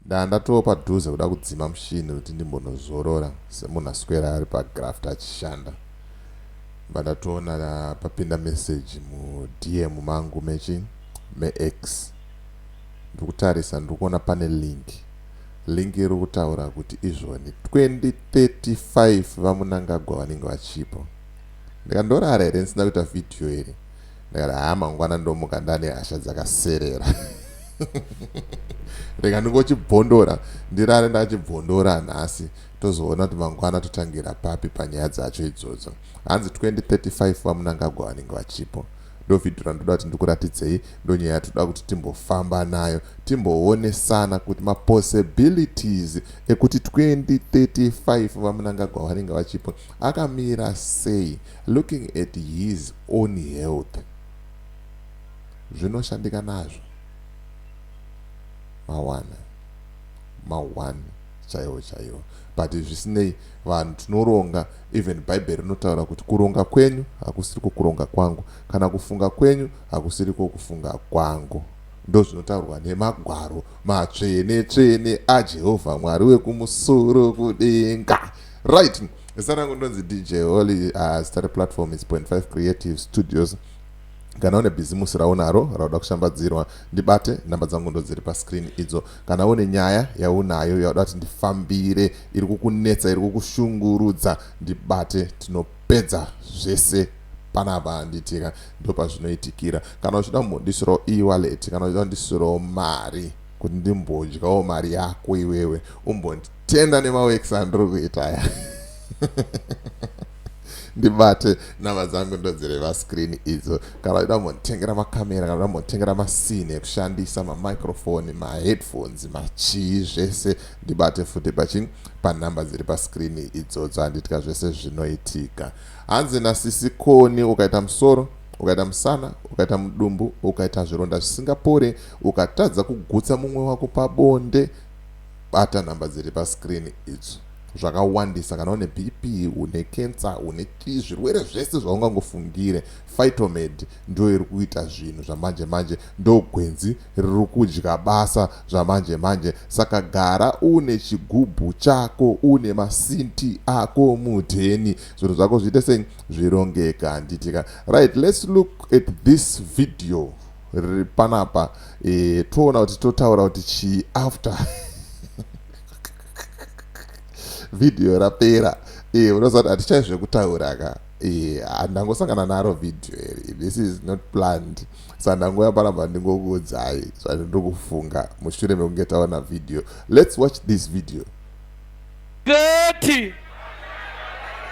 Ndandatoo padhuze kuda kudzima mushini kuti ndimbonozorora semunhu aswera ari pagraft achishanda. Ndatoona papinda message muDM mangu mechi meX. Ndikutarisa ndikuona pane link. Link iri kutaura kuti izvoni 2035 vaMunangagwa vanenge vachipo. Ndikandorara here ndisina kuita vhidhiyo iri. Ndikati haa mangwana ndomuka ndane hasha dzakaserera. Rega ndingochibvondora ndirare ndakachibvondora nhasi tozoona kuti mangwana totangira papi panyaya dzacho idzodzo. Hanzi 2035 vaMunangagwa vanenge vachipo. Ndo vhidhiyo randoda kuti ndikuratidzei, ndonyaya yatoda kuti timbofamba nayo, timboonesana kuti mapossibilities ekuti 2035 vaMunangagwa vanenge vachipo akamira sei looking at his own health. Zvinoshandika nazvo mawana ma1 chaiwo chaiwo, but zvisinei vanhu tinoronga. Even bhaibheri rinotaura kuti kuronga kwenyu hakusiri kukuronga kwangu, kana kufunga kwenyu hakusiri kufunga kwangu. Ndo zvinotaurwa nemagwaro matsvene tsvene aJehovha Mwari wekumusoro kudenga. Right, zita rangu ndonzi DJ Holy. Zita replatform is 0.5 Creative Studios. Kana une bhizimusi raunaro rauda kushambadzirwa, ndibate, namba dzangu ndo dziri pascreen idzo. Kana une nyaya yaunayo yauda kuti ndifambire, iri kukunetsa, iri kukushungurudza, ndibate, tinopedza zvese panapa handitika. Ndo pazvinoitikira. Kana uchida kumbondisirawo e-wallet, kana uchida kundisirawo mari kuti ndimbodyawo mari yako iwewe umbonditenda nemaworks andiri kuita aya, ndibate, namba dzangu ndodziri pascreen idzo. Kana uchida kumbonditengera makamera, kana uchida kumbonditengera masini ekushandisa, mamicrophone, maheadphones, machii, zvese ndibate futi pachi panhamba dziri pascreen idzodzo handitika. Zvese zvinoitika. Hanzi nasisi Koni, ukaita musoro, ukaita musana, ukaita mudumbu, ukaita zvironda zvisingapore, ukatadza kugutsa mumwe wako pabonde, bata nhamba dziri pascreen idzo. Zvakawandisa. Kana une BP, une cancer, une chii, zvirwere zvese zvaungangofungire, Phytomed ndo iri kuita zvinhu zvamanje manje, ndo gwenzi riri kudya basa zvamanje manje. Saka gara une chigubhu chako, une masinti ako mudheni, zvinhu zvako zviite sei, zvirongeka handitika. Right, let's look at this video riri panapa, toona kuti totaura kuti chii after vhidhiyo rapera. Unoziva kuti hatichai zvekutaura ka. Handangosangana naro vhidhiyo iri, this is not planned, saka ndangoya panapa ndingokuudzai zvandiri kufunga mushure mekunge taona vhidhiyo. Let's watch this video. 30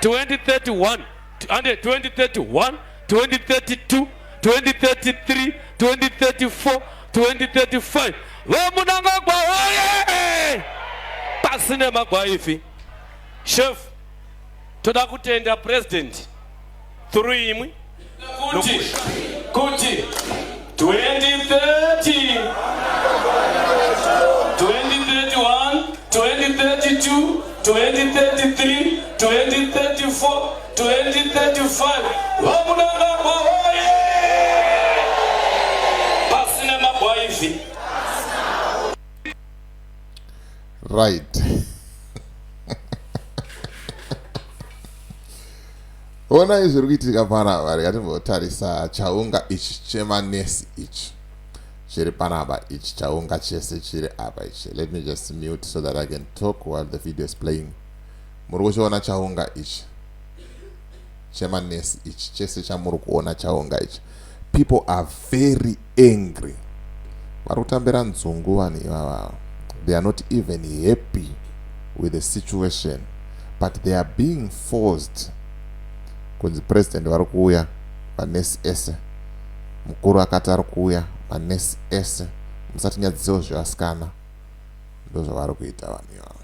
2031 and 2031, 2032, 2033, 2034, 2035, vaMunangagwa woye, pasine magwaifi. Chef, toda kutenda president through imwi kuti 2030, 2031, 2032, 2033, 2034, 2035, vaMunangagwa woye, pasine magwaifi. Right, onai zviri kuitika panapa. Rikatimbotarisa chaunga ichi chemanesi ichi chiri panapa, ichi chaunga chese chiri apa ichi. Let me just mute so that I can talk while the video is playing. Muri kuchiona chaunga ichi chemanesi ichi chese chamuri kuona chaunga ichi? People are very angry. Vari kutambira nzungu vanhu ivavavo. They are not even happy with the situation, but they are being forced kunzi president vari kuuya, manesi ese, mukuru akati ari kuuya, manesi ese musatinyadzisewo zvevasikana. Ndo zvavari kuita vanhu ivavo.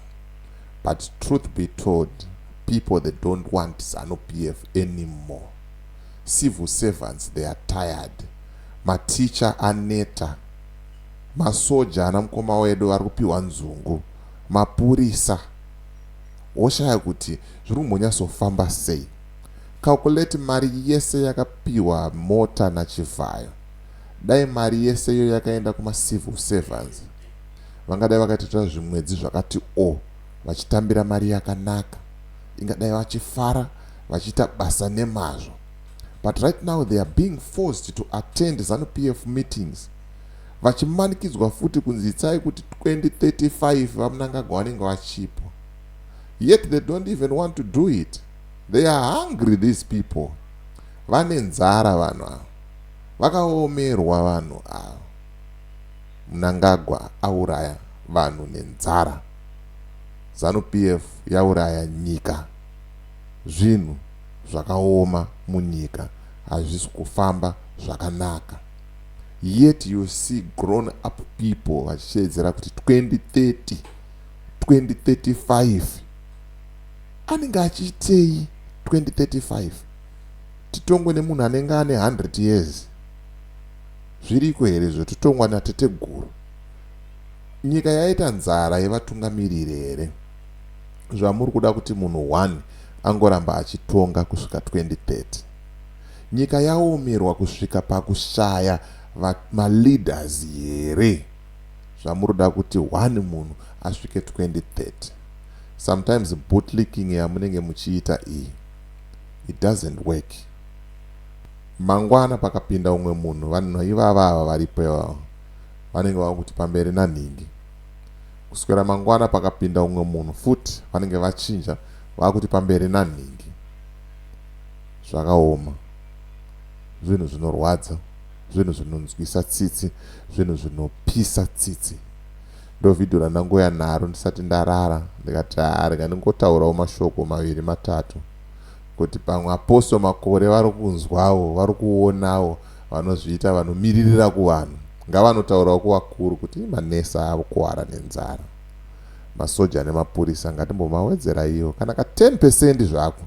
But truth be told, people, they don't want ZANU PF anymore. Civil servants, they are tired. Maticha aneta, masoja, ana mukoma wedu vari kupiwa nzungu, mapurisa woshaya kuti zviri kumbonyatsofamba sei. Calculate mari yese yakapiwa mota naChivhayo. Dai mari yese iyo yakaenda kumacivil servants. Vangadai vakatoita zvimwedzi zvakati o vachitambira mari yakanaka, ingadai vachifara, vachiita basa nemazvo. But right now they are being forced to attend ZANU PF meetings, vachimanikidzwa futi kunzi itsai kuti 2035 VaMnangagwa vanenge vachipo. Yet they don't even want to do it. They are hungry, these people. Vane nzara vanhu ava, vakaomerwa vanhu ava. Mnangagwa auraya vanhu nenzara. ZANU PF yauraya nyika. Zvinhu zvakaoma munyika, hazvisi kufamba zvakanaka. Yet you see grown up people vachishedzera kuti 2030, 2035. Anenge achiitei 2035? Titongwe nemunhu anenge ane 100 years? Zviriko here izvo? Totongwa nateteguru? Nyika yaita nzara yevatungamiriri here, zvamuri kuda kuti munhu 1 angoramba achitonga kusvika 2030? Nyika yaomerwa kusvika pakushaya maleaders here, zvamuri kuda kuti one munhu asvike 2030? Sometimes bootlicking yamunenge muchiita iyi, it doesn't work. Mangwana pakapinda umwe munhu, vanhu ivava ava varipo ivava vanenge vakuti pamberi nanhingi. Kuswera mangwana pakapinda umwe munhu futi, vanenge vachinja, vakuti pamberi nanhingi. Zvakaoma, zvinhu zvinorwadza, zvinhu zvinonzwisa tsitsi, zvinhu zvinopisa tsitsi. Ndo vhidhiyo randangoya naro ndisati ndarara, ndikati haa, rega ndingotaurawo mashoko maviri matatu kuti pamwe Apostle Makore vari kunzwawo, vari kuonawo. Vanozviita vanomiririra kuvanhu, ngavanotaurawo kuvakuru kuti manesi avo kuwara nenzara, masoja nemapurisa ngatimbomawedzera iwo kana ka 10% zvako,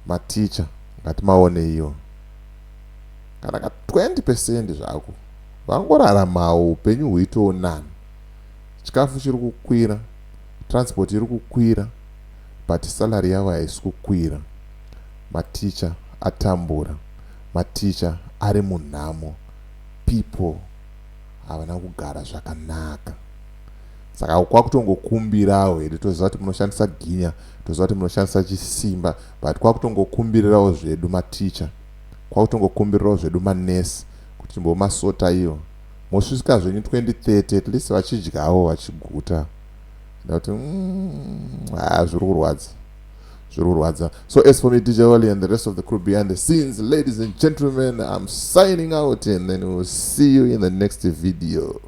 maticha ngatimaone iwo kana ka 20% zvako, vangoraramawo upenyu huitewo nani. Chikafu chiri kukwira, transport iri kukwira, but salary yavo haisi kukwira. Maticha atambura, maticha ari munhamo, people havana kugara zvakanaka. Saka kwakutongokumbirawo hedu, toziva kuti munoshandisa ginya, toziva kuti munoshandisa chisimba, but kwakutongokumbirirawo zvedu maticha, kwakutongokumbirirawo zvedu manesi kuti timbomasota iyo, mosvika zvenyu 2030, at least vachidyawo vachiguta. Ndakuti ha, zviri kurwadza, zviri kurwadza. So as for me, DJ Oli, and the rest of the crew behind the scenes, ladies and gentlemen, I'm signing out and then we'll see you in the next video.